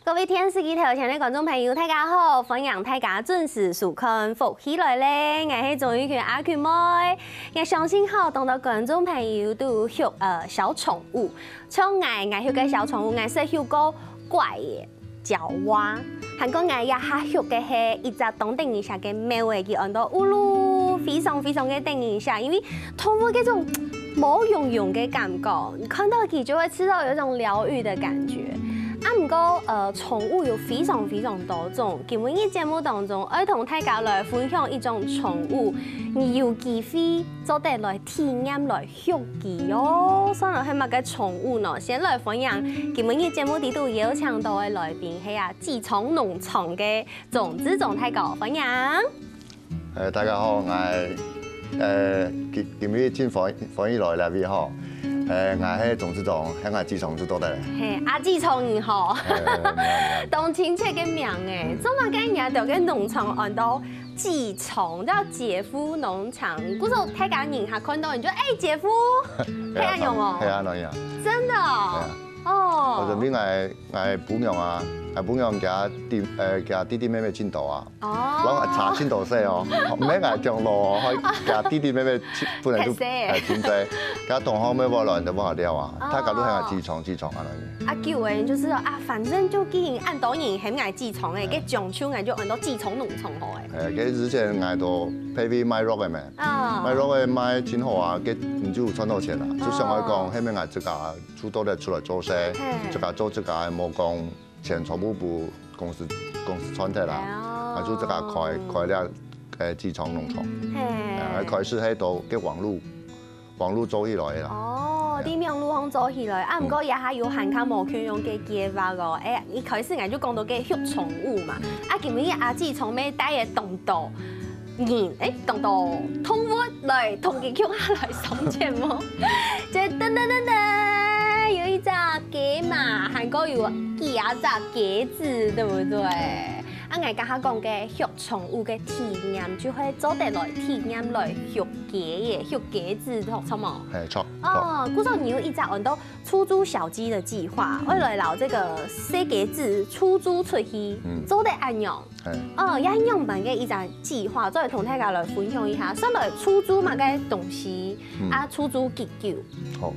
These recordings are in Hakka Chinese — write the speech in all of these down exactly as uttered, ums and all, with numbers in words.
各位電視機頭前个觀眾朋友，大家好！歡迎大家準時收看《福氣來了》，𠊎係鍾玉群阿群妹。𠊎相信吼，當多觀眾朋友都有畜呃小寵物，像𠊎，𠊎畜个小寵物，𠊎識畜過𧊅仔、鳥仔，還過𠊎這下畜个係一隻當得人惜个貓仔，佢安到烏魯，非常非常个得人惜，因為動物這種毛茸茸个感覺，你看到佢就會知道有一種療癒的感覺。啊，毋過呃，寵物有非常非常多種。今晡日節目當中，愛同大家來分享一種寵物，你有機會做得來體驗、來畜佢哦。算來係麼个寵物呢？先來歡迎今晡日節目裡肚邀請到个來賓，係啊，機場農場个鍾志忠大哥，歡迎。誒，大家好，𠊎誒今今日真歡歡喜來這位吼。誒，𠊎係鍾志忠，喊𠊎志忠就著了。嘿，阿志忠你好。誒，你好，你好。當親切个名誒，做麼个你兜个農場安到機忠，叫姐夫農場？故所大家人客看到你就誒姐夫，係恁樣哦。係啊，恁樣。真的哦。係啊。哦。或者𠊎𠊎餔娘啊，𠊎餔娘厥弟誒厥弟弟妹妹盡多啊。 哦。攏查盡多歲哦，毋係𠊎講老哦，佢厥弟弟妹妹本來就較細。誒盡細，厥同學妹妹來都無好料啊，哦。大家都喊𠊎志忠志忠恁樣。啊久誒，就是說啊，反正就既然恁多人喊𠊎志忠誒，該將就𠊎就安到機場農場好誒。誒，該之前𠊎都配位賣肉个咩，啊。賣肉个賣盡好啊，該你就賺到錢啦。就想愛講，哦。後面𠊎自家就到底出來做事，嘿。自家做自家个，無講 錢全部分公司公司賺忒啦，哦。啊就自家開開了誒機場農場，嘿。啊開始係都个網路網路做起來个啦。哦，嘿啊。在網路上做起來，啊毋過這下有還較無共樣个計畫哦。誒，一開始𠊎就講到該畜寵物嘛，啊今晡日阿志忠乜帶个當多 人，誒，當多動物來同佢共下來上節目。這噔噔噔噔，有一隻雞嫲，還過有幾下隻雞子，對不對？啊，𠊎頭下講个畜寵物个體驗，就係做得來體驗來畜雞仔、畜雞子，著無？嘿，著，著。哦，故所你有一隻安到出租小雞的計畫，愛來摎這個細雞子出租出去，嗯。做得恁樣。 嘿。哦，這係仰般个一隻計畫，做得同大家來分享一下，算來出租麼个東西，嗯。啊，出租幾久？好。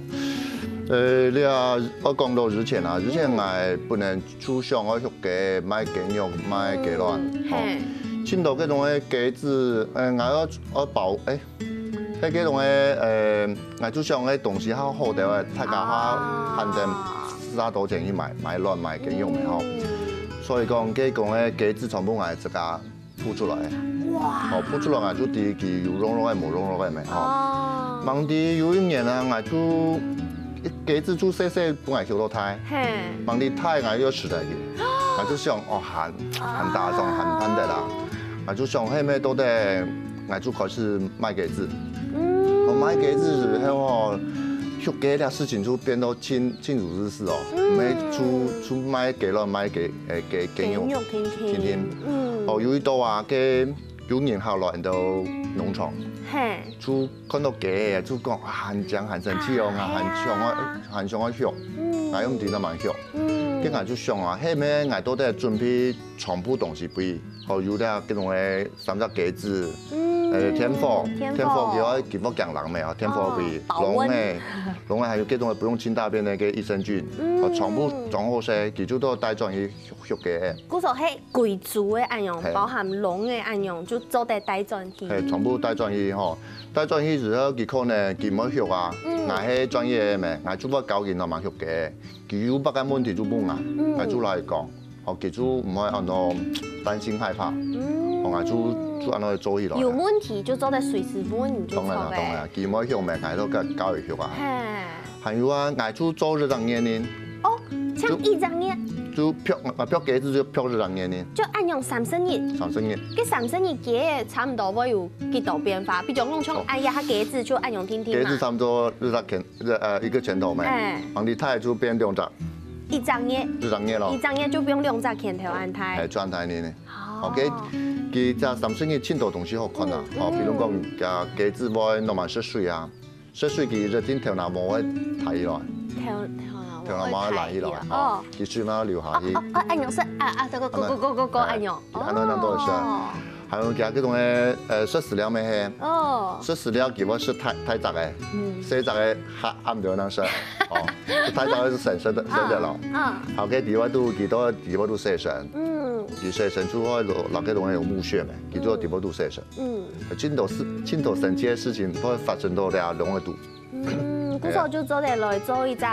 呃，這愛講到之前啊，之前嗯。𠊎本來就想愛畜雞，賣雞肉，賣雞卵，嗯，吼。嘿。盡多該種个雞子，呃，𠊎愛愛包，誒， 該該種个，呃，𠊎就想个東西較好个，大家較啊。盼等使較多錢去買買卵買雞肉个吼。嗯。所以講，該講个雞子全部𠊎自家孵出來。哇。哦，孵出來𠊎就知佢有卵肉个無卵肉个咩吼。哦。吂知有一年啊，𠊎就雞子就細細分𠊎畜到大。嘿。吂知大𠊎又食忒去。𠊎就想，哦，還還打爽，還盼得啦。哦。𠊎就想，係毋係到底𠊎就開始賣雞子。嗯。哦，賣雞子之後哦，畜雞這事情就變到盡盡有意思哦，嗯。毋係就就賣雞卵賣雞誒雞雞肉，雞肉定定。定定。嗯。哦，有一到啊，該有人客來到農場，嘿。就看到雞仔就講啊，還靚還生趣哦，啊，還想愛還想愛畜，嗯。𠊎又毋知仰般畜。嗯。該𠊎就想啊，係毋係𠊎到底準備全部東西分佢，好有了該種个 三隻雞子，嗯，呃，電火，電火。電火佢愛佢愛驚冷咩啊，電火分佢，哦，保溫。籠仔，籠仔還有該種个不用清大便个該益生菌，嗯。哦，全部裝好勢，佢就都帶轉去畜雞仔。故所係歸組个恁樣，嘿。包含籠个恁樣，就做得帶轉去。嘿，全部帶轉去吼，帶轉去之後，佢可能佢毋會畜啊，嗯。𠊎係專業个咩，𠊎就會教佢仰般畜雞仔，佢有麼个問題就問𠊎，嗯。𠊎就來講。 哦，佢就毋會恁樣擔心害怕。嗯。哦，𠊎就就恁樣做起來。有問題就做得隨時問，你就當然啦，著个。當然啦，佢毋會畜咩，𠊎都教教佢畜啊。嘿。還有啊，𠊎就做一隻月呢。哦，像一隻月。就畜，啊畜雞子就畜一隻月呢。就恁樣三十日。三十日。該三十日雞仔差毋多會有幾多變化？比如講像哦。恁樣，佢雞子就恁樣定定嘛。雞子差毋多一隻天，一隻呃一個拳頭咩。哎。往裡大就變兩隻。 一隻月。一隻月咯。一隻月就變兩隻拳頭恁大。哎，就恁大呢呢。哦。OK，佢這三十日盡多東西好看啊。嗯，哦，比如講，嗯。佢雞子會仰般食水啊，食水佢一定頭那毛會抬起來。頭，頭那頭那毛拉起來，哦，佢水毛流下去。哦，哦，恁樣係啊啊，這個，這個，這個，這個，恁樣。佢恁樣當多个事。還有佢該種个，呃，食飼料咩係？哦，食飼料佢會食大大隻个，細隻个下暗頭能食。哦，大隻个係生生个生个咯。嗯，好，該底下都幾多底下都細生。嗯，佢細生就會落落該種有木屑咩，佢就底下都細生。嗯，盡多事盡多神奇个事情會發生到這龍个肚。 嗯，故所就做得來做一隻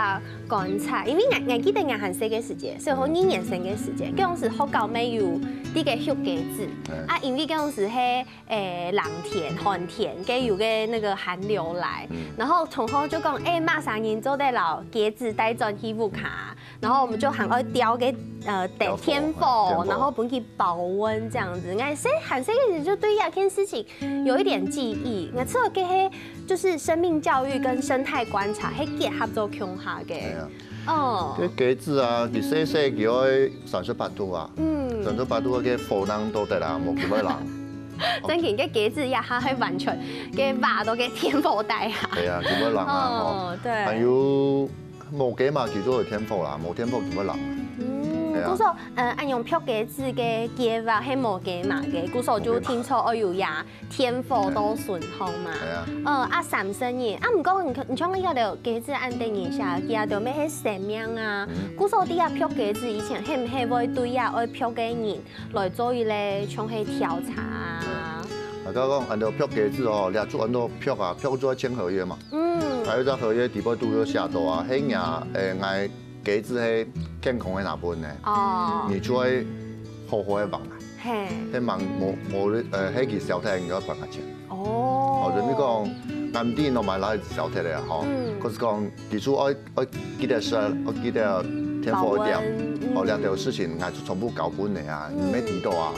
觀察，因為𠊎𠊎記得𠊎還細个時節，所以好二年生个時節，該時學校乜有這個畜雞子，啊，因為該時係誒冷天、寒天，該有個那個寒流來，然後同學就講，誒，麼儕人做得摎雞子帶轉去屋下，然後我們就還愛吊個呃電電火，然後分佢保溫這樣子。𠊎細還細个時節就對這件事情有一點記憶，𠊎知道該係 就是生命教育跟生態觀察，係結合做共下个。係啊。哦，該雞子啊，佢細細佢愛三十八度啊，嗯，三十八度个火能做得啊，無佢會冷。正經，該雞子也還係完全个挖到个電火底下。係啊，佢會冷啊，哦，對。還有無雞嫲佢就有電火啦，無電火佢會冷。嗯，故所，呃，恁樣畜雞子个計畫係無雞嫲个，故所就定著愛有呀。 電火到順風嘛。係啊。呃，啊三十日，啊毋過你看，你像該兜雞子恁得人惜，佢兜乜係生命啊。故所在畜雞子以前，係毋係會對這愛畜个人來做一個像係調查啊？大家講，恁多畜雞子哦，這就恁多畜啊，畜就愛簽合約嘛。嗯。還有一隻合約底背都有寫到啊，係若，誒，𠊎 雞子係健康个那分呢，哦，你就愛好好个放啊，嘿，係放無無呃，係佢消忒你愛還佢錢。哦，哦，人家講，俺毋知喏，買來消忒个吼，可是講，佢就愛愛記得食，愛記得電火一點，哦，這兜事情，俺就全部交分你啊，你毋係知道啊，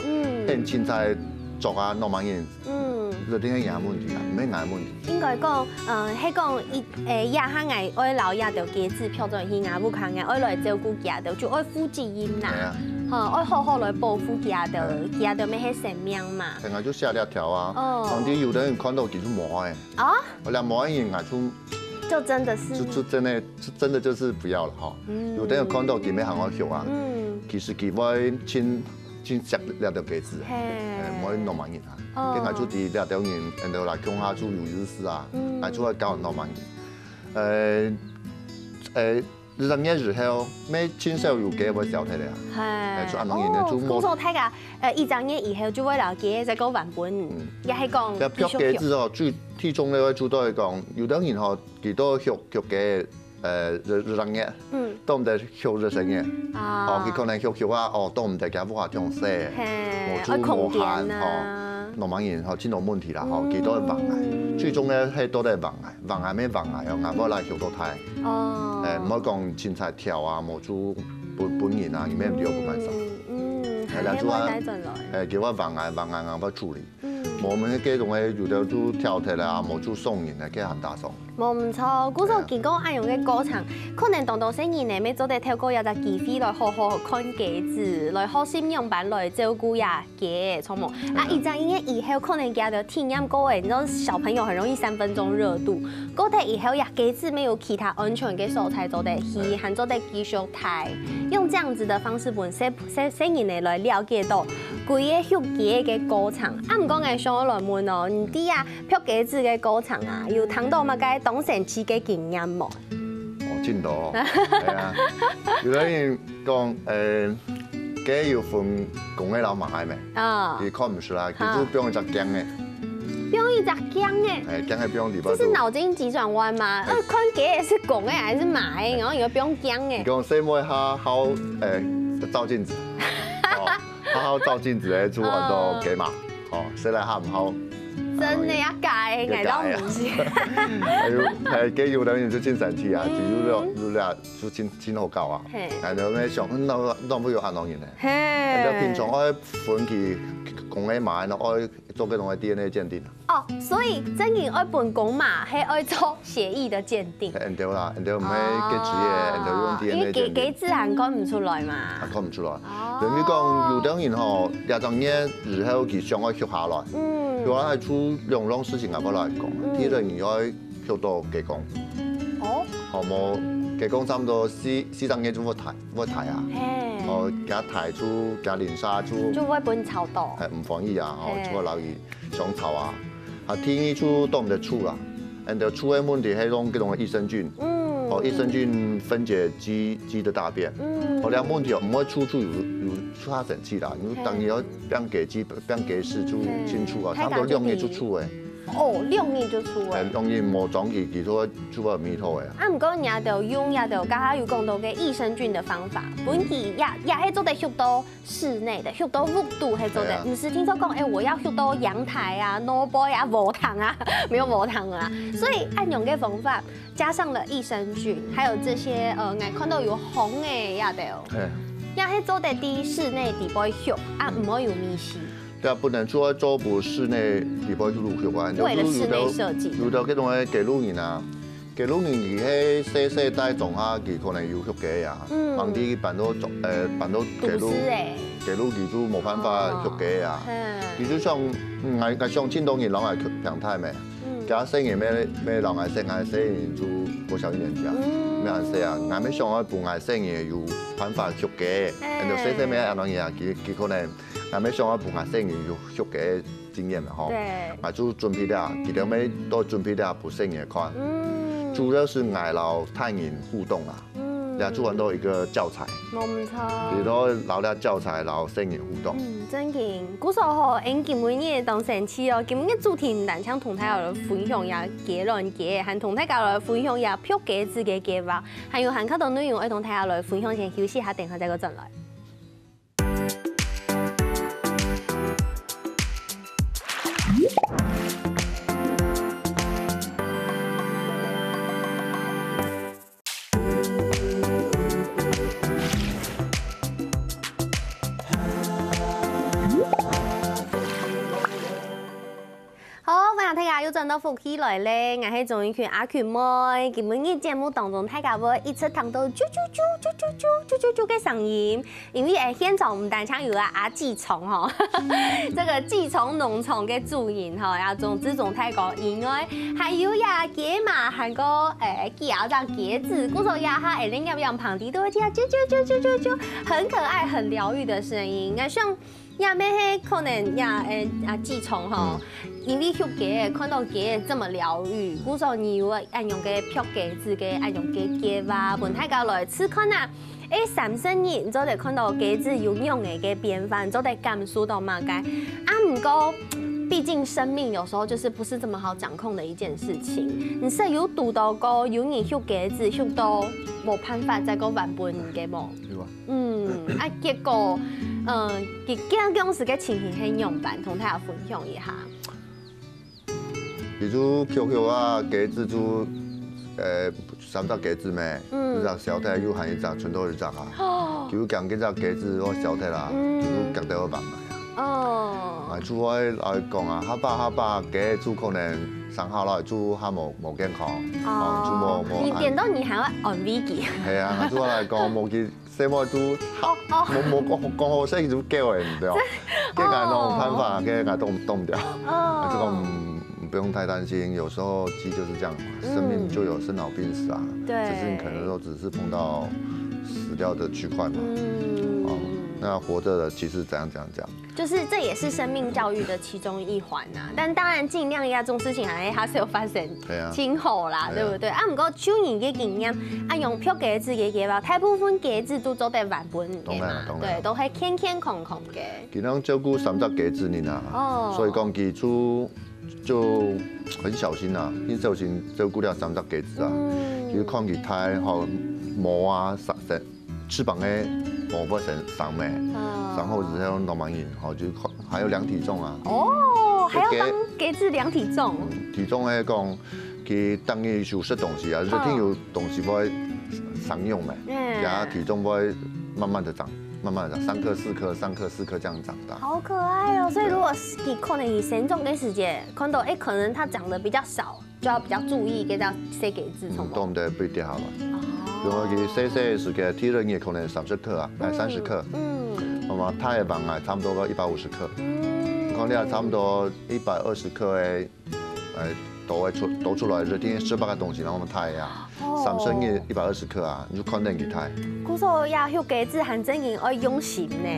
係凊彩做啊，喏麼人 嗯，這定係人个問題啊，毋係𠊎个問題。應該講，呃，係講一，誒，這下𠊎愛摎這兜雞子放轉去𠊎屋下，𠊎愛來照顧佢兜，就愛負責任啦。係啊。吼，愛好好來保護佢兜，佢兜乜係生命嘛。係啊，就寫這條啊，哦，上帝有兜人看到佢就無愛，啊？我連無愛人啊，就就真的是就就真的就真的就是不要了哈。有兜人看到佢乜還愛畜啊，嗯，其實佢會親親惜這條雞子，係，毋會喏麼人啊。 哦，該𠊎就知這兜人，然後來共下就有意思啊，𠊎就會教恁多麼人。呃，呃，一隻月以後，乜盡少有雞會消忒个啊。係，就恁多人呢，就無。故所大家，呃，一隻月以後就會摎雞再過還分，也係講這畜雞子哦，最最重要个就係講，有兜人吼，佢都畜畜雞， 呃，一一隻月，嗯，都毋得畜一隻月。啊，哦，佢可能畜畜啊，哦，都毋得佢屋下忒細，係，無煮無閒，愛空間啊，吼，喏麼人吼，盡多問題啦，吼，佢都會放𠊎。最重要係都得放𠊎，放𠊎乜放𠊎哦，𠊎無來畜到大。哦，誒，毋好講凊彩跳啊，無煮分分人啊，佢乜毋知愛分麼儕。嗯，嗯，哎，還係會帶轉來。誒，佢會放𠊎，放𠊎，𠊎會處理。 無，𠊎兜該種个有兜就跳忒了啊，無就送人了，該還打爽。無毋著，故所經過恁樣个過程，可能當多細人呢，乜做得透過這隻機會來好好看雞子，來學習仰般來照顧這雞，著無？啊，一隻月以後，可能佢兜體驗過个，你知道小朋友很容易三分鐘熱度，過忒以後，這雞子乜有其他安全个所在做得去，還做得繼續大。用這樣子的方式，分細細細人呢來了解到 歸個畜雞个過程。啊，毋過𠊎想愛來問哦，你知啊，畜雞子个過程啊，有聽到麼个當神奇个經驗無？哦，盡多哦。係啊，有兜人講，誒，雞有分公个摎嫲个咩？啊，佢看毋出來，佢就放一隻公个。放一隻公个？誒，公个放裡背。這是腦筋急轉彎嗎？呃，看雞个是公个還是嫲个，然後你會放公个？你講細妹好好，誒，照鏡子。哦。 好好照鏡子个，就恁多雞嫲，哦，細倈較毋好。真个啊，假个，𠊎都毋信。哎喲，哎，該有兜人就盡生趣啊，就有了有了就盡盡好搞啊。係，然後呢想，嗯，哪會有恁多人呢？係，人家平常愛分佢公个嫲，然後愛做該種个DNA鑑定啊。哦，所以正經愛分公嫲，係愛做血液的鑑定。係，對啦，對，毋係該職業，對，用DNA鑑定。因為雞雞自然看毋出來嘛。啊，看毋出來。 等於講，有兜人吼，這隻月以後佢想愛畜下來，畜下來就兩樣事情𠊎愛來講。第一個，你愛畜到雞公，哦，好無？佢講差毋多四四十日就會大會大啊。嘿，哦，佢大就佢零下就就會分吵到。係毋歡喜啊，吼，嘿就會落去上吵啊。啊，第二就當毋得臭啦，and臭个問題係用這種益生菌，嗯哦，益生菌分解雞雞的大便，嗯哦，這問題哦，毋會臭臭有有臭較神奇啦，因為當然要變雞雞變雞屎就清楚啊，嘿差不多兩日就臭誒。哦，兩日就臭哎，誒。兩日無裝佢，其實就會有味道誒。啊，毋過你也有用，也有剛剛有講到个益生菌的方法，本底也也係做得畜到室內的，畜到屋肚係做得，對啊毋係聽說講，哎，我要畜到陽台啊、路背啊、禾埕啊，沒有禾埕啊，所以恁樣个方法加上了益生菌，還有這些呃，𠊎看到有紅的也有，哎，也係做得在室內底背畜啊，毋會有味緒。對啊，本來就愛做分室內底背就有畜啊，為了室內設計的有的這種个街路人啊，街路人佢係細細帶種下，佢可能有畜雞啊，嗯橫直搬到中，呃，搬到街路都市，誒，街路佢就無辦法畜雞啊。嗯，佢就像，嗯，𠊎𠊎相信當然人係平態咩，嗯佢細人咩咩人係細，𠊎細人就國小一年級啊，嗯咩還細啊，𠊎乜想愛分𠊎細人有辦法畜雞，哎然後細細咩恁樣啊，佢佢可能，𠊎乜想愛分𠊎細人有畜雞个經驗嘛吼。對，啊，就準備了，佢兜乜都準備了分細人看。嗯，主要係𠊎摎大人互動啊，嗯也做成到一個教材，無毋錯。佢都摎這教材摎細人互動。嗯，正經，故所吼，𠊎今晡日當生趣哦，今晡日主題毋單淨同大家來分享一下雞卵雞，還同大家來分享一下畜雞子个計畫，還有還較多內容愛同大家來分享，先休息下，等下再過轉來。 好，歡迎大家又轉到福氣來了，𠊎係鍾意群阿群妹。今晡日節目當中，大家會一直聽到啾啾啾啾啾啾啾啾啾个聲音，因為誒現場毋單淨有啊阿紀聰吼，這個紀聰農場个主人吼，也鍾志忠大哥以外，還有呀雞嫲還過誒幾下隻雞子，故所這下誒恁樣樣旁邊都會聽啾啾啾啾啾啾，很可愛、很療癒的聲音。那像 也乜係可能也誒啊，自從吼，因為畜雞看到雞這麼療癒，故所你有恁樣个畜雞子个恁樣个計畫，分大家來試看啊。誒，三十日你做得看到雞子有恁樣个變化，你做得感受到麼个？啊，毋過，畢竟生命有時候就是不是這麼好掌控的一件事情。你係有堵到過有人畜雞子畜到無辦法再過還分你个無？有啊。 嗯，啊，結果，嗯，佢佢當時个情形係仰般，同大家分享一下。比如畜畜啊，雞子就，呃，三隻雞子咩，嗯一隻消忒，又還一隻，賰到一隻啊。哦，就講這隻雞子愛消忒啦，嗯就夾到要還埋啊。哦，啊，就愛來講啊，下把下把雞就可能生下來就較無無健康，哦，就無無你變到你還要安慰佢。係啊，就愛來講無佢細妹都哦哦無無講講好勢就叫人，對吧？這個那種辦法，這個都動不了。哦，就講嗯，不用太擔心，有時候雞就是這樣嘛，嗯生命就有生老病死啊。對只是你可能都只是碰到死掉的區塊嘛。嗯哦，那活著的其實怎樣怎樣怎樣。就是這也是生命教育的其中一環啊。但當然盡量這種事情還係較少發生，對啊。盡好啦，對啊對不對？啊，毋過就你个經驗，啊，用畜雞子个計畫，大部分雞子都做得還分你个嘛當然，當然對，都係健健康康个。佢能照顧三隻雞子呢啊，哦所以講佢就就很小心啊，很小心照顧了三隻雞子啊。嗯佢看佢大吼，毛啊，生生翅膀个毛會生生咩，哦然後之後慢慢引吼，就看還有量體重啊。哦，還要幫雞子量體重。嗯，體重个講，佢等於有食東西啊，一定有東西會生養咩，嗯然後體重會慢慢的長，慢慢的長，三克四克，三克四克這樣長大。好可愛哦！所以如果是你可能你生長个時節，看到哎，可能它長得比較少，就要比較注意，給它塞給痔瘡嗯，。對不對？不一定好了。哦因為佢細細个時間，體重也可能三十克啊，哎，三十克。嗯，那麼大个人啊，差不多一百五十克。嗯可能差不多一百二十克个，呃，都會出都出來，一定食飽个東西，然後大个啊。哦單身个一百二十克啊，你就看等佢大。故所也畜雞子還真正愛用心呢，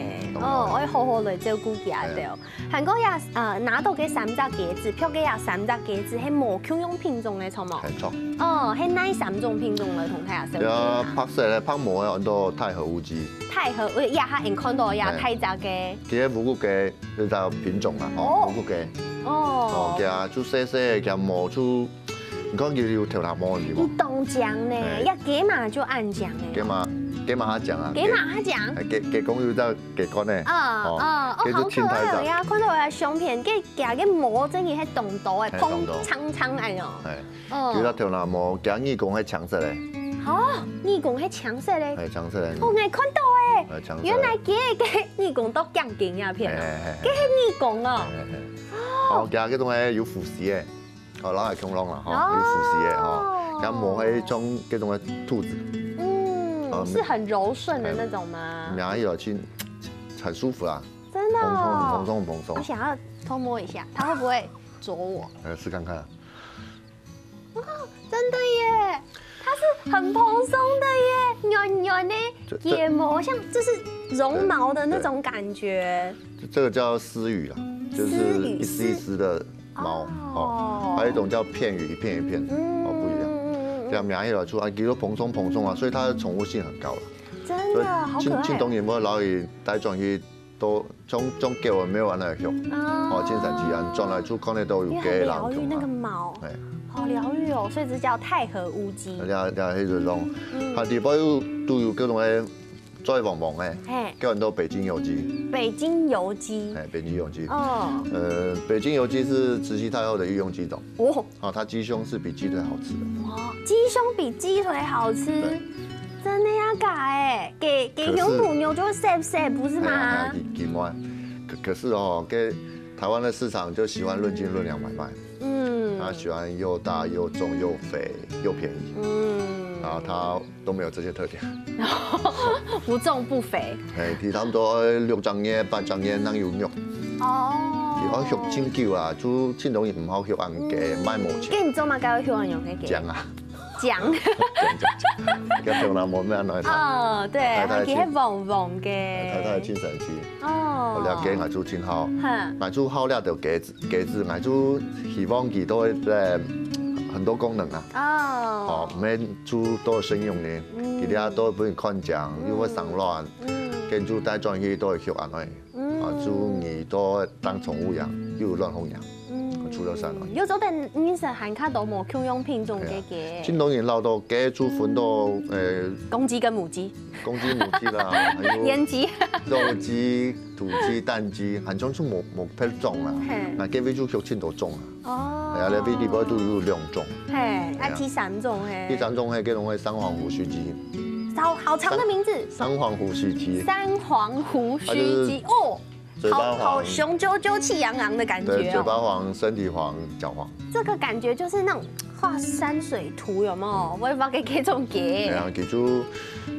哦，愛好好來照顧佢啊，對哦。還過也，呃，拿到个三隻雞子，畜个也三隻雞子，係無共樣品種个，著無？係著。哦，係哪三種品種來同大家紹介啊？白色个、白毛个，安到太和烏雞。太和，呃，也下𠊎看到也大隻个。佢个烏骨雞，這隻品種啊，哦，烏骨雞。哦，佢啊，就細細个，佢毛就 你看佢有頭那毛，有無？佢當靚呢，哎。呀，雞嫲就恁靚呢。雞嫲，雞嫲較靚啊。雞嫲較靚。哎，雞，雞公有隻雞冠呢。啊，哦，啊，哦，好可愛哦，佢就清彩色。呀，看到我的相片，佢，佢个毛真的係當多誒，哎，當多。蓬長長哎喲。哎，哦。佢个頭那毛，佢耳公係青色个。哦，耳公係青色个。哎，青色个。哦，𠊎看到誒，哎，青色个。原來佢个耳公都鏡鏡影片啊，哎，哎，哎。佢係耳公哦。哎，哎，哎。哦。哦，佢个東西有鬍鬚誒。 哦，老海恐龍啦，吼，哦。有鬍鬚个，吼，佢毛係像這種个兔子。嗯，哦，是很柔順的那種嗎？摸起來很，很舒服啊。真的哦。蓬鬆，很蓬鬆，很蓬鬆。我想要偷摸一下，它會不會啄我？來試看看啊。哦，真的耶，它是很蓬鬆的耶，軟軟的，這，這，睫毛，像，這是絨毛的那種感覺。這，這個叫絲羽啦，就是一絲一絲的 毛，哦。哦，還有一種叫片羽，一片一片，嗯，哦，不一樣。嗯，嗯，嗯。這樣摸起來就，啊，佢都蓬鬆蓬鬆啊，所以它的寵物性很高了。真的，所以好可愛哦。盡，盡多人會摎佢帶轉去，都，像，像狗仔無恁樣畜。哦。哦，盡神奇啊，轉來就看得到有雞仔人畜啊。因為很療癒那個毛。哎。好療癒哦，所以這叫太和烏雞。這，這，這種，嗯。它底背有，都有各種的 嘴黃黃个，嘿。叫安到北京油雞。北京油雞。哎，北京油雞。哦。呃，北京油雞是慈禧太后的御用雞種。哦。哦，它雞胸是比雞腿好吃的。哇，雞胸比雞腿好吃？對。真的呀假的？雞，雞胸脯肉就會澀澀，不是嗎？哎呀，哎呀，雞，雞肉。可，可是哦，給台灣的市場就喜歡論斤論兩買賣。嗯。他喜歡又大又重又肥又便宜。嗯。然後它 都沒有這些特點。不重不肥。哎，佢差不多六隻月、八隻月正有肉。哦。佢愛畜盡久啊，就盡容易毋好畜恁个，嗯，賣無錢。該你做麼个愛畜恁樣个雞？靚啊。靚。靚，靚，靚。該頭那毛咩來看？哦，對，太太盡，佢係黃黃个。太太盡神奇。哦。哦，了解，𠊎就盡好。哈。𠊎就好了就雞子。 雞子，𠊎就希望佢都會，呃，很多功能啊。哦。哦，毋免就多生用呢，嗯。佢這都分你看講，嗯。又會生卵，嗯。跟住帶轉去都會畜恁樣。嗯。啊，就你都當寵物養，又有卵好養，嗯。除了生卵。有做得認識還較多無共樣品種个雞。對啊。盡多人恅到雞就分到，呃，公雞跟母雞。公雞、母雞啦，還有野雞。肉雞、 土雞、蛋雞，還像就無，無別種啦。嘿。𠊎該位就畜盡多種啊。哦。哎呀，該位裡背都有兩種。嘿，啊，哎呀。第三種嘿。第三種嘿，該種嘿三黃胡鬚雞。好，好長的名字。三，三黃胡鬚雞。三黃胡鬚雞，它就是哦，嘴巴黃。好，好雄赳赳、氣昂昂的感覺哦。對，嘴巴黃，身體黃，腳黃。這個感覺就是那種畫山水圖，有沒有？我也不知道該，該種雞。對啊，佢就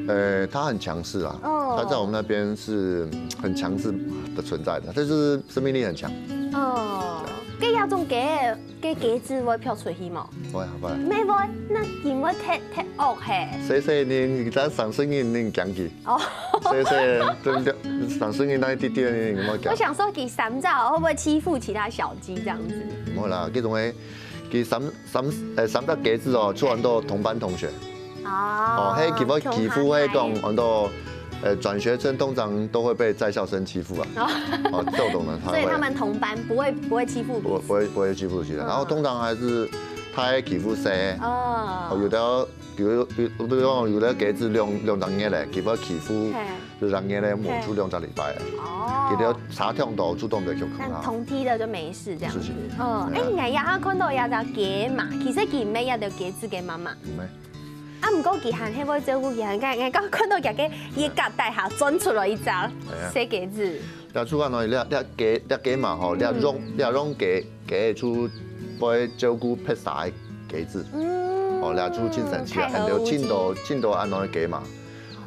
呃，它很強勢啊，哦。它在我們那邊是很強勢的存在的，它就是生命力很強。哦，該這種雞，該雞子會飄出去無？會啊，會啊。毋會，那佢會忒，忒惡嘿。細細人，你知上生人，你驚佢。哦。細細人，對不對？上生人那一滴滴，你有沒有驚？我想說，佢三隻會不會欺負其他小雞這樣子？毋會啦，這種个，佢三 三，呃，三隻雞子哦，就安到同班同學。哦，哦，嘿，佢會欺負，共下來。嘿，講安到，呃，轉學生通常都會被在校生欺負啊。哦。哦，這種的他會。所以他們同班，不會，不會欺負彼此。不，不會，不會欺負其他。嗯。然後通常還是大欺負細。哦。哦，有的，比如，比，比如講，有的雞子兩，兩隻月咧，佢會欺負，嘿。就兩隻月咧，嘿。無出兩隻禮拜。哦。佢就差忒多，主動的就很好。但同梯的就沒事這樣子。事情。嗯，哎，哎呀。你看，也看到一隻雞嫲，其實佢毋係一隻雞子个媽媽。 毋係。啊，毋過佢還係會照顧佢，還，𠊎，𠊎剛看到佢个衣架底下鑽出來一隻，哎呀。細雞子。這就恁樣，這，這雞，這雞嫲吼，這樣，嗯。這樣雞，雞就會照顧別儕个雞子。嗯。哦，這就真神奇啊，太和無稽。還有盡多，盡多恁樣个雞嫲。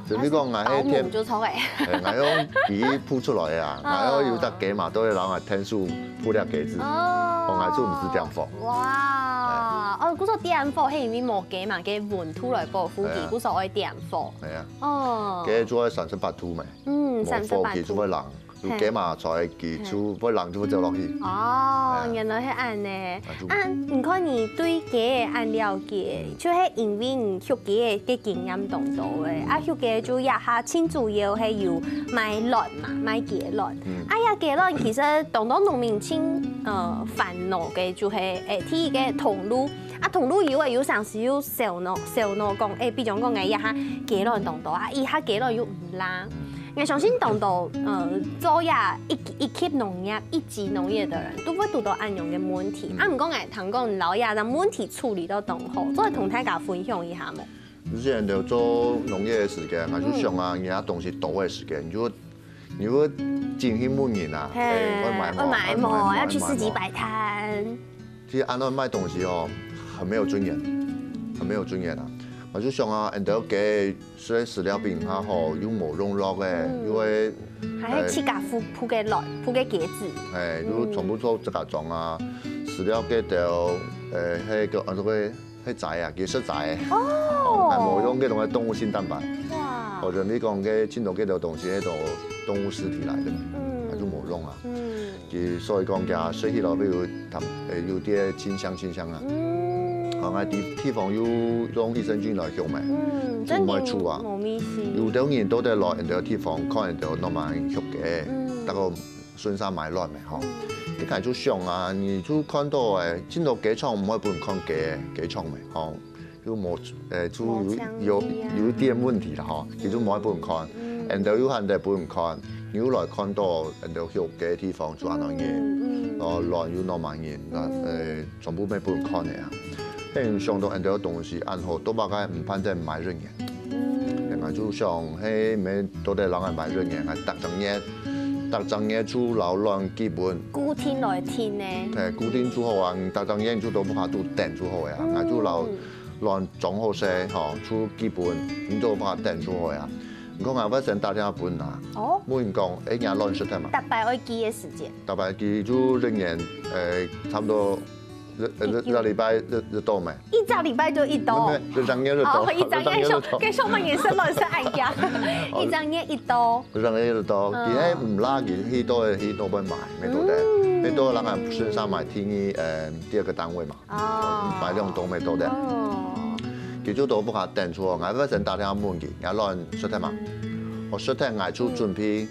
就比如講，𠊎係天，保姆就著欸。哎，𠊎用皮孵出來啊，哦。𠊎有隻雞嫲都會摎𠊎天數孵這雞子，哦。哦，𠊎就毋使點火。哇。哎。哦，故所點火係因為無雞嫲个溫度來保護佢，係啊。故所愛點火。係啊。哦。雞就愛三十八度嘛，嗯，無火佢就會冷。三十八度。有雞嫲在，佢就會冷就會走落去。哦，係啊。原來係恁呢。啊，就啊，你看你對雞个恁了解，就係因為你畜雞个經驗當多誒。啊，畜雞就這下盡主要係有賣卵嘛，賣雞卵。嗯。啊，這雞卵其實當多農民盡，呃，煩惱个就係，誒，第一个通路， 啊，通路有誒，有成時有燒腦，燒腦講，誒，比如講，𠊎這下雞卵當多啊，這下雞卵又毋罅。𠊎相信當多，呃，做這一，一級農業、一級農業个人，都會堵到恁樣个問題。嗯。啊，毋過𠊎聽講，你摎這个問題處理到當好，做得同大家分享一下無？之前就做農業个時間，𠊎就想啊，嗯。你啊東西多个時間，你就，你就進去問人啊，嘿，誒，愛買無？愛買無？愛買無？愛買無？愛去市集擺攤。 其實恁樣賣東西哦，很沒有尊嚴，很沒有尊嚴啊！𠊎就想啊，恁多雞食个飼料比人較好，又無用藥个，嗯。又會，還係自家孵，孵个卵，孵个雞子。誒，就全部做自家種啊，飼料个都，誒，該个，啊，該个，該仔啊，雞舍仔。哦。哦，還無用該種个動物性蛋白。哇。哦，人家講个盡多該兜東西，該兜動物屍體來个嘛，嗯。啊，就無用啊。嗯。 佢所以講，佢食起來會有淡，誒，有點清香清香啊。嗯。啊，𠊎地，地方有用益生菌來畜嘛，嗯，就毋會臭啊。真的無味緒。有兜人都在來，𠊎兜地方看，𠊎兜攏蠻畜个，嗯。大家順續買卵嘛，吼。嗯。你看就想啊，你就看到，誒，盡多雞場毋會分人看雞，雞場嘛，吼。 就無，誒，就有，無強力啊。有，有一點問題了吼，其實無愛分人看，嗯。𠊎兜又還得分人看，你又來看到𠊎兜畜雞个地方就恁樣个，嗯，嗯。哦，卵又攏蠻个，該，嗯。誒，全部愛分人看个啊。該想到𠊎兜東西恁好，都大概毋盼得買人員。嗯。𠊎就想，嘿，毋係都得人來買人員，還逐隻月，逐隻月就摎卵寄分。固定來定呢。嘿，固定就好啊，逐隻月就都毋怕都等就好个啊，嗯。𠊎就摎 卵種好勢，吼，就寄分，你都無法等就好啊。你看𠊎會先打電話分啊，哦。問講，誒，你卵食忒嘛？逐擺愛寄个時間。逐擺寄就一年，誒，差不多一，一，一，一個禮拜一，一到咩？一隻禮拜就一到。沒有，沒有，一隻月一到，哦，一隻月一到。一隻月一到。該上班人生卵生恁樣，哦。一隻月一到。一隻月一到，嗯。佢係毋罅，佢去到，去到會買，買到个，嗯。買到人家順續買第二，呃，第二個單位嘛。 哦。買兩兜乜都得。哦。佢就都毋怕等出，𠊎會先打電話問佢，𠊎卵食忒嘛？𠊎食忒，𠊎就準備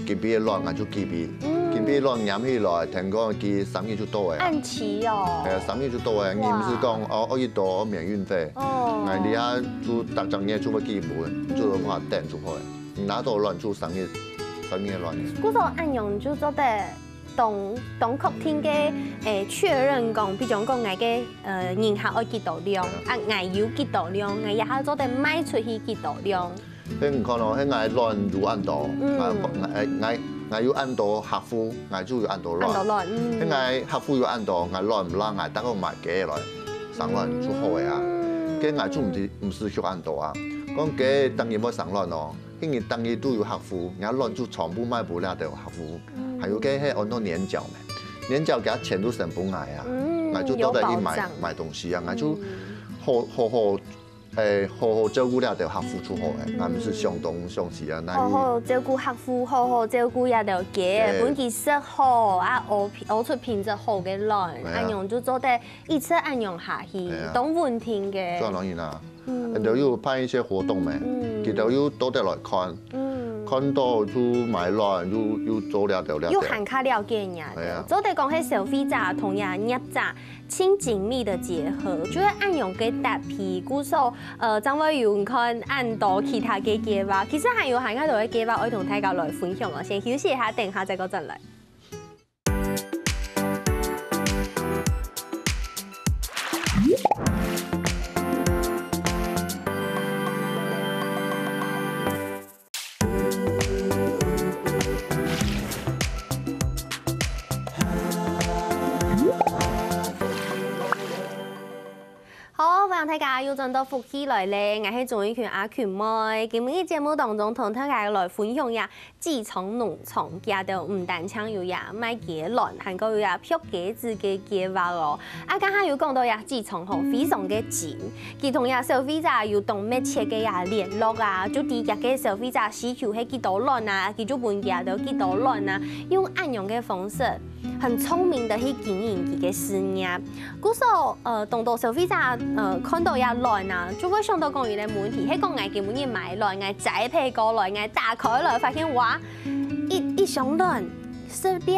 今晡个卵，𠊎就寄分佢。嗯。今晡个卵拈起來，聽講佢三日就到个啊。恁齊哦。係啊，三日就到个，哇。你毋係講，哦，哦，一到免運費。哦。𠊎這下就逐隻月就會寄分，就毋怕等就好个。你拿到卵就三日，三日个卵。故所恁樣就做得 當，當確定个，誒，確認講，比如講，𠊎个，呃，人客愛幾多量，嗯。啊，𠊎有幾多量，𠊎這下做得賣出去幾多量。該你看哦，該𠊎卵有恁多，嗯。𠊎，𠊎，𠊎，𠊎有恁多客戶，𠊎就有恁多卵。恁多卵，嗯。該𠊎客戶有恁多，𠊎卵毋罅，𠊎大概買雞來生卵就好个啊。嗯。該𠊎就毋使，毋使畜恁多啊。講雞逐日會生卵哦， 該日逐日都有客戶，𠊎卵就全部賣分這兜客戶，嗯。還有該係安到年繳咩？年繳佢錢都先分𠊎啊，嗯，𠊎就到底去買，有保障。買東西啊，𠊎就嗯。好，好好，誒，好好照顧這兜客戶就好了，嗯。𠊎毋使想東想西啊，該好好照顧客戶，好好照顧這兜雞，對。分佢食好啊，屙，屙出品質好个卵，對啊。恁樣就做得一直恁樣下去，對啊。當穩定个。做得恁樣啊。 嗯。佢兜有辦一些活動咩？嗯。佢兜又到得來看，嗯。看到就買卵，又，又做這兜這兜。又還較了解人家。係啊。做得講係消費者同這業者盡緊密个結合，就係恁樣个搭配，故所，呃，正會有你看恁多其他个計畫。其實還有還較多个計畫愛同大家來分享哦，先休息一下，等下再過轉來。 好，歡迎大家又轉到福氣來咧，𠊎係鍾意群阿群妹。今晡日節目當中同大家來分享一下基層農場，佢兜毋單淨有呀賣雞卵，還過有呀孵雞子个計畫哦。啊，剛剛有講到呀基層吼，非常个精，佢同呀消費者有當密切个呀聯絡啊，就知佢个消費者需求係幾多卵啊，佢就分佢兜幾多卵啊，用恁樣个方式，很聰明的去經營佢个事業。 故所，呃，當多消費者，呃，看到這卵啊，就會想到講有个問題，係講𠊎今晡日買卵，𠊎摘皮過來，𠊎打開來，發現哇，一，一箱卵，十粒，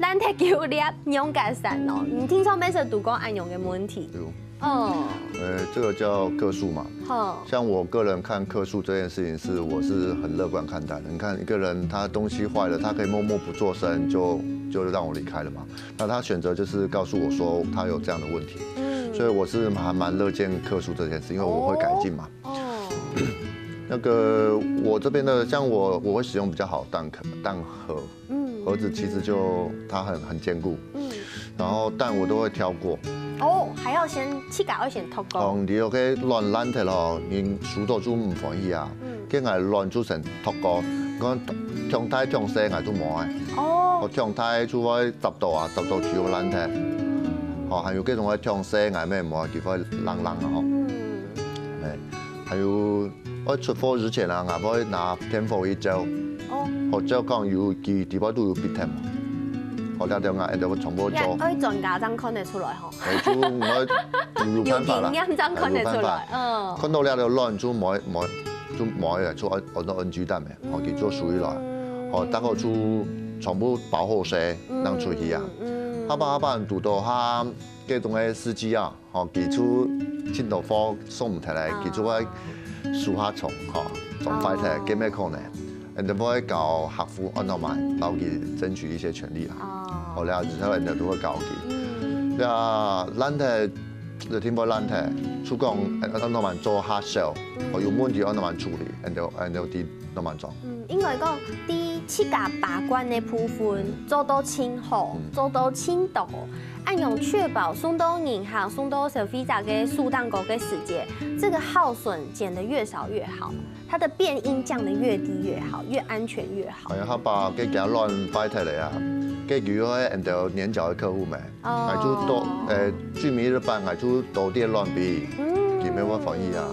爛忒九粒，仰結煞哦。你聽說每次堵過恁樣个問題？有。哦。呃，這個叫客訴嘛。好。像我個人看客訴這件事情是，我是很樂觀看待的。你看一個人他東西壞了，他可以默默不作聲，就，就讓我離開了嘛。 那他選擇就是告訴我說他有這樣的問題，嗯。所以我是還蠻樂見客訴這件事，因為我會改進嘛。哦。那個我這邊的，像我，我會使用比較好的蛋殼，蛋殼，嗯。盒子其實就它很，很堅固，嗯。然後蛋我都會挑過。哦，還要先，自家要先挑過。哦，你有个卵爛忒咯，你收到就毋歡喜啊。嗯。 該𠊎卵就先擇過，講忒大忒細𠊎就無愛。哦。哦，忒大就會砸到啊，砸到就爛忒。哦，還有該種个忒細𠊎乜無愛，佢會冷冷啊吼。嗯。哎，還有，𠊎出貨之前啊，𠊎會拿電火去照。哦。哦，照講有佢底背都有必忒無。哦，這條𠊎一定會全部做。愛專家正看得出來吼。哎，就𠊎有辦法啦，有經驗正看得出來，哎，有辦法。嗯。看到這條卵就無愛，無愛，就無愛，就愛，愛到N G蛋咩，吼，佢就收起來，吼，大概就全部包好勢，嗯，拿出去啊。嗯。下擺，下擺堵到下，該種个司機啊，吼，佢就盡多貨送毋忒來，啊。佢就會收下重，吼，重壞忒，哦。該乜可能。 𠊎兜會教客服安到買，幫佢爭取一些權利啦。哦。好了，之後𠊎兜都會教佢。嗯。呀，爛忒，就定會爛忒，就講，嗯。安到買做下手，嗯。哦，有問題安到買處理，𠊎兜，𠊎兜知安到買做。嗯，應該講，在自家把關个部分做到盡好，嗯。做到盡到，恁樣確保送到人客、送到消費者个手頂高个時節，這個耗損減得越少越好。 它的變因降得越低越好，越安全越好。哎呀，下擺該隻卵壞忒了啊，該就愛𠊎兜黏著个客戶咩？哦。𠊎就多，呃，聚米日班，𠊎就多點卵分佢，嗯。佢乜會歡喜啊。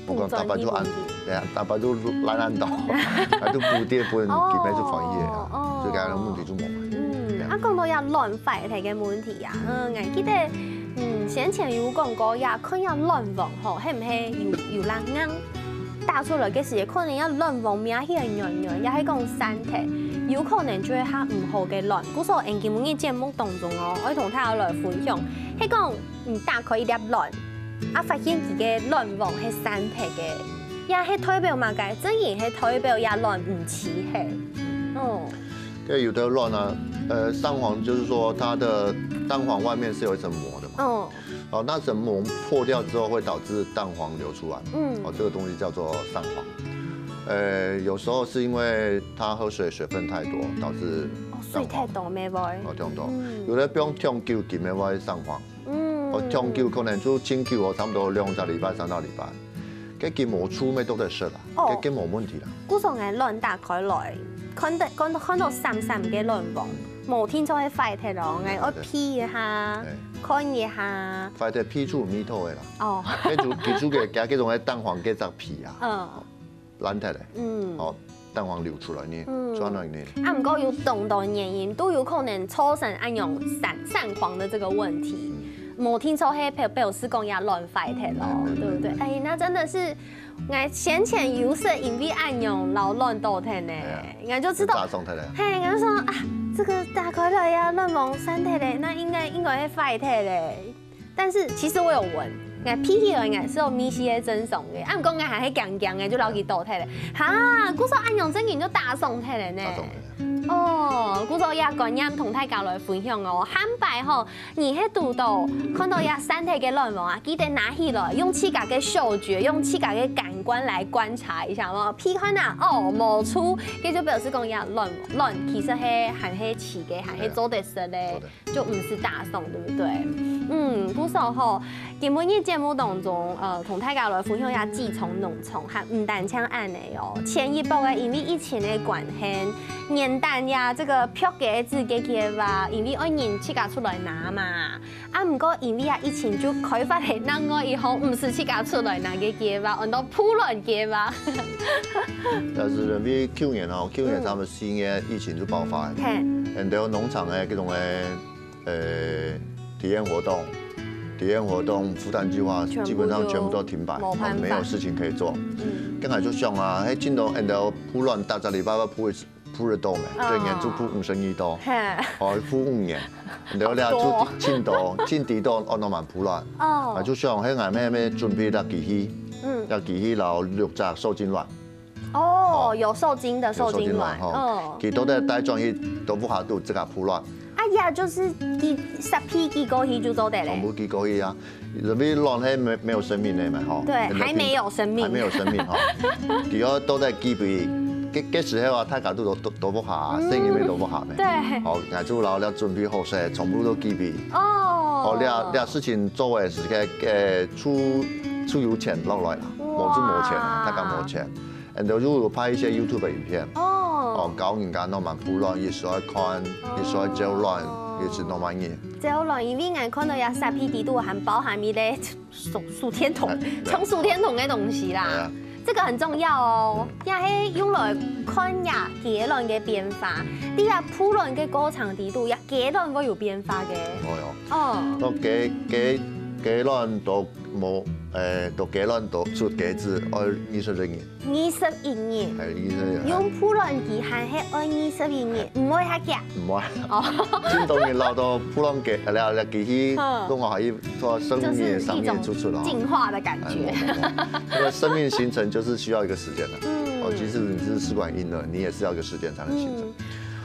毋管逐擺就恁，補轉一點點。對啊，逐擺就爛爛到，𠊎就補點分佢，哦，佢乜就歡喜个啊。哦。所以該問題就無嘛。嗯，對啊。啊，講到這卵壞忒个問題啊，嗯，𠊎記得，嗯，先前有講過，這看這卵黃吼，係毋係有，有罅硬？ 打出來个時節，可能這卵黃面係軟軟，也係講散忒，有可能就係下毋好个卵。故所，𠊎今晡日節目當中哦，愛同大家來分享，係講你打開一粒卵，啊，發現佢个卵黃係散忒个，也係代表麼个？正經係代表這卵毋齊係。哦。對，有的卵啊，呃，散黃就是說它的蛋黃外面是有一層膜的嘛。哦。 哦，那層膜破掉之後會導致蛋黃流出來。嗯。哦，這個東西叫做散黃。呃，有時候是因為他喝水水分太多，導致哦，水太多，乜會。哦，這樣多。嗯。有的放忒久，佢乜會散黃。嗯。哦，忒久可能就盡久哦，差不多兩隻禮拜、三隻禮拜。該佢無臭，乜都得食啦。哦。該，該無問題啦。故所𠊎卵打開來，看到，看到，看到散散个卵黃，無定著係壞忒咯，𠊎愛鼻一下。對。 看一下。壞忒鼻就有味道个啦。哦。該就，佢就个，加該種个蛋黃該隻皮啊，嗯。爛忒咧。嗯。哦，蛋黃流出來呢，嗯。轉來呢。啊，毋過有當多原因，都有可能造成恁樣散，散黃的這個問題。嗯。無定著係表，表示講這卵壞忒咯，嗯，嗯，對不對？嗯。哎，那真的是 𠊎先前有識因為恁樣摎卵倒忒呢，對啊。𠊎就知道，打爽忒了。嘿，𠊎就說啊，這個打開來呀，卵黃散忒了，那應該，應該會壞忒了。但是其實我有聞，𠊎鼻起來，𠊎係有味緒个正常个，啊，毋過𠊎還係驚驚个，就摎佢倒忒了。哈，故所恁樣正經就打爽忒了呢。打爽忒了。哦，故所這觀念同大家來分享哦。下擺吼，你係堵到看到這散忒个卵黃啊，記得拿起來，用自家个嗅覺，用自家个感官來觀察一下哦。鼻看啊，哦，無臭，這就表示講這卵，卵其實係還係鮮个，還係做得食个。做得。 就毋使打爽，對不對？嗯，故所吼，今晡日節目當中，呃，同大家來分享一下寄蟲農場，還毋單淨恁呢哦。前一波个因為疫情个關係，原旦呀，這个煏果子个計畫，因為愛人自家出來拿嘛。啊，毋過因為啊，疫情就開發了另外一項毋使自家出來拿个計畫，安到曝卵計畫。但是因為舊年哦，舊年差不多四月疫情就爆發了。嘿。很多農場个這種个 呃，體驗活動，體驗活動、孵蛋計畫，全部就基本上全部都停擺，無辦法。哦，沒有事情可以做。嗯。剛才就想啊，嘿，盡多，恁多曝卵，逐隻禮拜愛曝一次，曝得多咩？嗯。一年就曝五十二多。嘿。哦，曝五年，然後咧，好多哦。就盡多，盡多都愛攏滿曝卵。哦。啊，就想，嘿，𠊎乜，乜準備隻機器，嗯。隻機器摎六隻受精卵。 哦，哦。有受精的受精卵，有受精卵吼。嗯。佢到底帶轉去到屋下肚自家孵卵。哎呀，就是佢設備寄過去就做得咧。全部寄過去啊，因為卵係沒，沒有生命的嘛吼。對，還沒有生命。還沒有生命吼。佢要都在寄俾，該，該時候啊，大家都都都都不好啊，嗯。生意都不好咩。對。好，那就老了準備好勢，全部都寄俾。哦。好，這這事情做的時間，呃，出出油錢落來了，哇。無就無錢了，大家無錢。 然後又有拍一些YouTube的影片，哦。哦，教人家攏滿孵卵，也是愛看，也是愛照卵，哦。也是攏滿人。照卵，因為𠊎看到這設備底肚還包含一個手手電筒，哎，對。像手電筒的東西啦。對啊。這個很重要哦，嗯。也係用來看呀雞卵的變化。在這孵卵的過程底肚，這雞卵會有變化个。會哦。哦。到雞雞雞卵都無，誒，到雞卵都出雞子，愛二十日。 二十一日。係，二十一日。用孵卵機還係愛二十一日，毋會較遽。毋會。哦。盡多人恅到孵卵機，了，了，機器，嗯。弄好一做生命的上面出出來。就是一種進化的感覺。哎，無，無，無。那個生命形成就是需要一個時間的。嗯。哦，即使你是試管嬰兒，你也是要一個時間才能形成。嗯。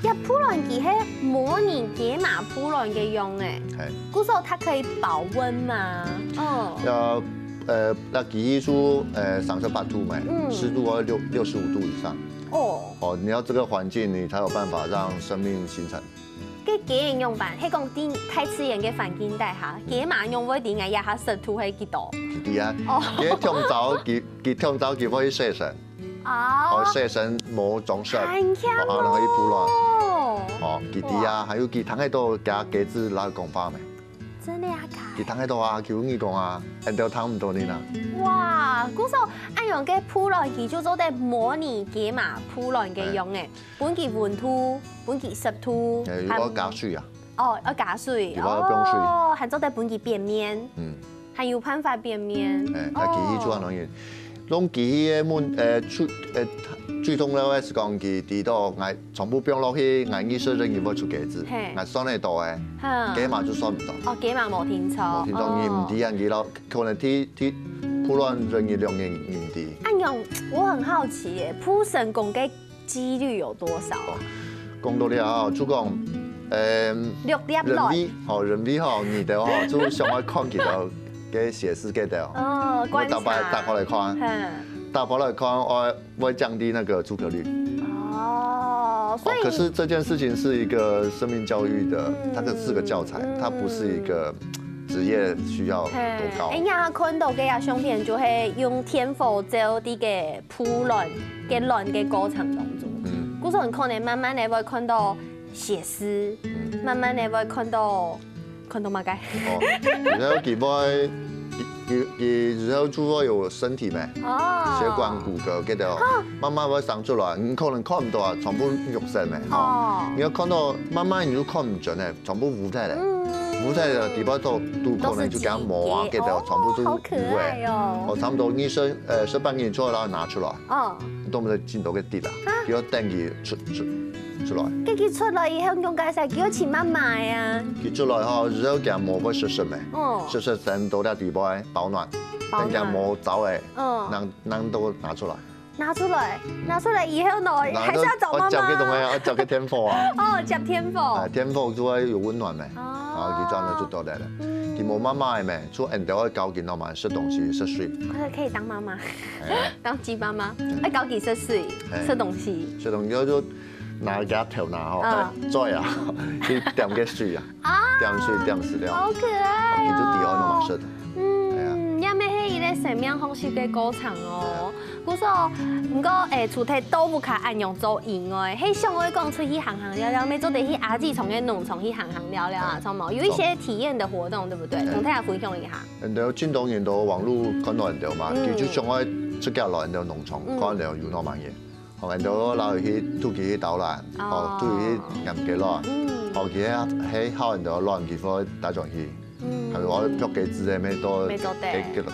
這孵卵機係模擬雞嫲孵卵个樣誒。係。故所它可以保溫嗎？哦。要 呃，該機器就，呃，三十八度嘛，嗯。濕度要六，六十五度以上。哦。哦，你要這個環境，你才有辦法讓生命形成。該雞仔仰般，係講在大自然个環境底下，雞嫲仰會知𠊎這下濕度係幾多？佢知啊，哦。佢通常佢，佢通常佢會洗身，哦。哦，洗身無裝水，還強哦。哦，然後一孵卵。哦，佢知啊，哇。還有佢聽得到佢雞子來講話咩？ 真的啊，假的？佢聽得到啊，佢有耳公啊，俺都聽毋到你啦。哇，故所恁樣个孵卵機就做得模擬雞嫲孵卵个樣誒，哎。分佢溫度，分佢濕度，哎，還愛加水啊。哦，愛加水，有啊，愛放水。哦，還做得分佢變面。嗯。還有辦法變面。哎，該機器做恁樣。哦。 用機器个問，呃，最，呃，最重要个係講佢知道𠊎全部放落去，𠊎意識認為會出雞子，嘿。𠊎算得到个，哈。雞嫲就算毋到。哦，雞嫲無定著。無定著，哦。你毋知啊，佢老，可能第，第，孵卵認為兩年你毋知。恁樣，我很好奇耶，孵成功个機率有多少啊？哦，講到這哦，就講，呃，六粒卵。人為，吼，人為吼，你的吼，就想要看佢个血絲个哦。哦，觀察。我打開，打開來看，嗯。打開來看，哦，會降低那個出殼率。哦，所以哦，可是這件事情是一個生命教育的，嗯，它是個教材，嗯，它不是一個職業需要多高。嗯。哎，你看到个啊，相片就會用電火照這個 孵卵，个卵个過程當中。嗯。故所你可能慢慢个會看到血絲，嗯。慢慢个會看到，看到麼个？哦，然後佢會，佢，佢，佢然後就會有身體咩？哦。血管、骨骼，記得哦，哈。慢慢會生出來，你可能看毋到啊，全部肉色咩？哦。哦。你要看到，慢慢你就看毋準了，全部烏忒了。嗯。烏忒了，底背都，都可能就變毛啊，都是記憶。記得哦，全部都烏的。哦，好可愛哦。哦，差不多，你生，呃，生半年之後，然後拿出來。 哦。你懂不懂？盡多个滴啦，啊。佢愛等佢出，出，出來。該佢出來以後，仰結煞，佢愛尋媽媽个啊。佢出來吼，然後佢毛會濕濕个，哦。濕濕先到了底背保暖，保暖。等佢毛燥个，哦。正，正都拿出來。拿出來，拿出來以後呢，還是要找媽媽。愛接个東西，愛接个電火啊。哦，接電火。哎，電火就會有溫暖咩？哦。然後佢轉來就到來了。嗯。佢無媽媽个咩，就恁多愛教佢喏嘛，食東西、食水。可以，可以當媽媽，哎。當雞媽媽，嗯。愛教佢食水、哎。食東西。食東西就拿佢頭那吼，嗯。哎，嘴啊，去點个水啊。 啊，點水點食了。好可愛哦。佢就知愛喏嘛食。哎呀。嗯，也乜係一個生命學習个過程哦。故所，毋過，誒，除忒到屋下恁樣做以外，係想愛講出去行行尞尞，乜做得去阿姊丈个農場去行行尞尞啊，嗯。著無？有一些體驗的活動，對不對？嗯。同大家分享一下。很多，盡多人都網路看到很多嘛，嗯。佢就想愛自家來很多農場，嗯。看到有喏嘛个。 哦，然後摎佢去，渡佢去導覽，哦。哦，渡佢去驗雞卵，嗯。哦，佢係，係好很多卵，佢會打轉去，嗯。還有我pluck雞子个，乜都，乜做得，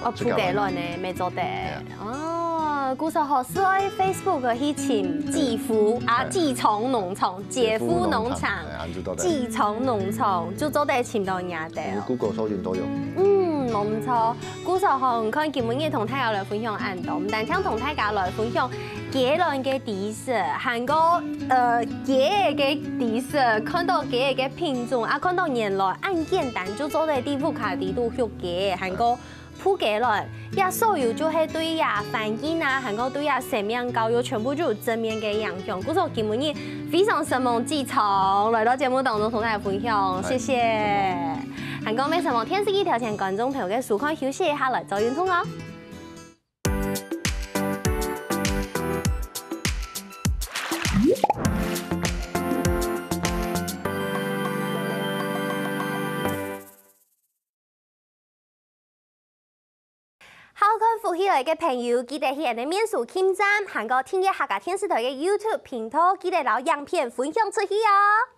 哦，pluck雞卵个，乜做得。哎呀。哦，故所好，所以Facebook去尋繼福啊，哎。繼丈農場，姐夫農場，姐夫農場，哎，恁就到得。繼丈農場，就做得尋到你啊，對哦。你Google搜尋都有。嗯，無毋著。故所吼，你看今晡日同大家來分享恁多，毋單淨同大家來分享 雞卵个知識，還過，呃，雞个知識，看到雞个品種，啊，看到原來恁簡單就做得在屋下底肚畜雞，還過孵雞卵，這所有就係對這環境啊，還過對這生命教育全部就有正面个影響。故所今晡日非常承蒙繼丈來到節目當中同大家分享，哎。謝謝。還過乜承蒙電視機頭前觀眾朋友个收看，休息一下來做運動哦。 好看福氣來个朋友，記得去𠊎等面書網站，還過訂閱客家電視台个YouTube頻道，記得摎影片分享出去哦。